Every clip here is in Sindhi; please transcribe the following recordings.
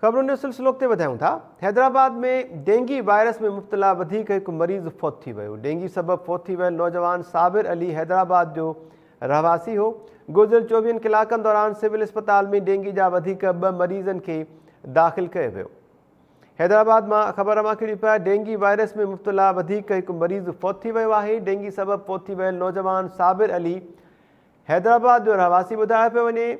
خبرن جو سلسلو اڳتي وڌايون ٿا. حيدرآباد ۾ ڊينگي وائرس ۾ مبتلا وڌيڪ هڪ مريض فوت ٿي ويو. ڊينگي سبب فوت ٿي ويل نوجوان صابر علي حيدرآباد جو رهواسي هو. گذريل چوويهن ڪلاڪن دوران سول اسپتال ۾ ڊينگي جا وڌيڪ ٻه مريضن کي داخل ڪيو ويو. حيدرآباد مان خبر اوهان کي ڏيون پيا ڊينگي وائرس ۾ مبتلا وڌيڪ هڪ مريض فوت ٿي ويو آهي. ڊينگي سبب فوت ٿي ويل نوجوان صابر علي حيدرآباد جو رهواسي ٻڌايو پيو وڃي،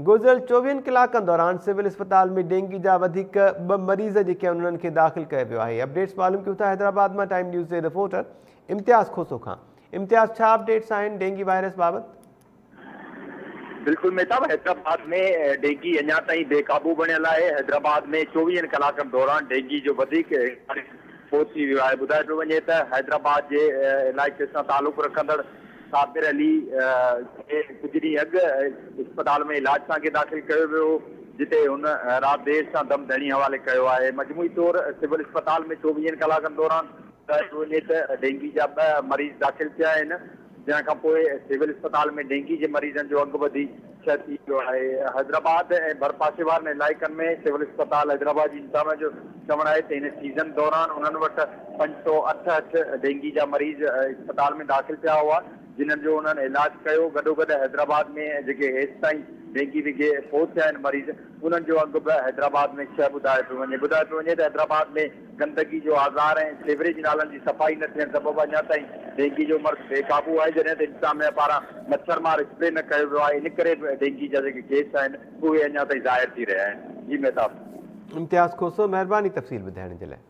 گذريل چوويهن ڪلاڪن دوران سول اسپتال ۾ ڊينگي جا وڌيڪ ٻه مريض جيڪي آهن انهن کي داخل ڪيو ويو آهي. اپڊيٽس معلوم ڪيون ٿا حيدرآباد مان ٽائيم نيوز جي رپورٽر امتياز کوسو کان. امتياز ڇا اپڊيٽس آهن ڊينگي وائرس بابت؟ بلڪل مهتاب، حيدرآباد ۾ ڊينگي اڃا تائين بي قابو بڻيل آهي، حيدرآباد ۾ چوويهن ڪلاڪن دوران ڊينگي جو وڌيڪ هڪ مريض فوت ٿي ويو آهي، ٻڌايو پيو وڃي ته حيدرآباد جي علائقي سان تعلق رکندڙ صابر علي کي ڪجهه ڏينهن اڳ اسپتال ۾ علاج سانگي داخل ڪيو ويو هو، جتي هن رات دير سان دم ڌڻي حوالي ڪيو آهي. مجموعي طور سول اسپتال ۾ چوويهن ڪلاڪن دوران ٻڌايو پيو وڃي ته ڊينگي جا ٻه مريض داخل ٿيا آهن، جنهن کان پوء سول اسپتال ۾ ڊينگي جي مريضن جو انگ وڌي ڇهه ٿي ويو آهي. حيدرآباد ۽ ڀرپاسي وارن علائقن ۾ سول اسپتال حيدرآباد جي انتظاميا جو چوڻ آهي ته هن سيزن دوران انهن وٽ 568 ڊينگي جا مريض اسپتال ۾ داخل ٿيا هئا، جنھن جو انهن علاج ڪيو، گڏوگڏ حيدرآباد ۾ جيڪي هيستائين ڊينگي وگهي فوت ٿيا آهن مريض، انهن جو انگ به حيدرآباد ۾ ڇهه ٻڌايو پيو وڃي. ٻڌايو پيو وڃي ته حيدرآباد ۾ گندگي جو آزار ۽ سيوريج نالن جي صفائي نه ٿيڻ سبب اڃا تائين ڊينگي جو مرض بي قابو آهي، جڏهن ته انتظاميا پاران مڇر مار اسپري نه ڪيو ويو آهي، ان ڪري به ڊينگي جا جيڪي ڪيس آهن اهي اڃا تائين ظاهر ٿي رهيا آهن. جي مهتاب. امتياز کوسو مهرباني تفصيل ٻڌائڻ جي لاء.